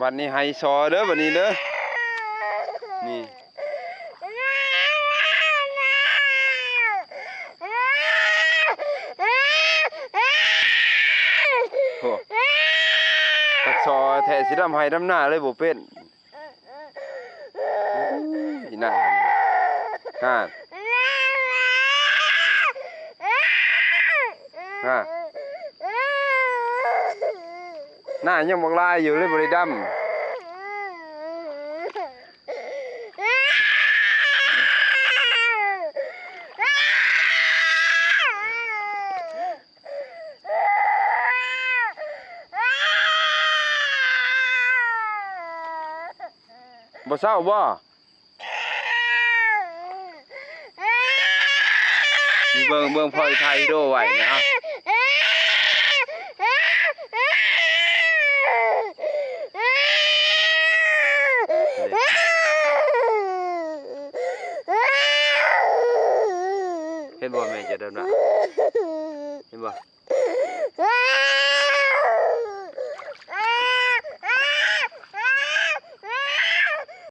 ບັດນີ້ໄຮຊໍເດີ ບັດນີ້ເດີ ນີ້ ໂອ້ ຕັດຊໍແທ້ ຊິດຳໄຮ່ດຳນາເລີຍບໍ່ເປັນ. ອີ່ໜ້າ ຮະ ຮະ ໜ້າຍັງບັກຫຼາຍຢູ່ເລີຍບໍ່ໄດ້ດຳ. ບໍ່ເຊົາບໍ່? ເບິ່ງ ເບິ່ງ ພໍ່ຖ່າຍວິດີໂອໄວ້ນະ ເອົາ ເຫັນບໍ່ແມ່ເຈົ້າດຳນາ ເຫັນບໍ່?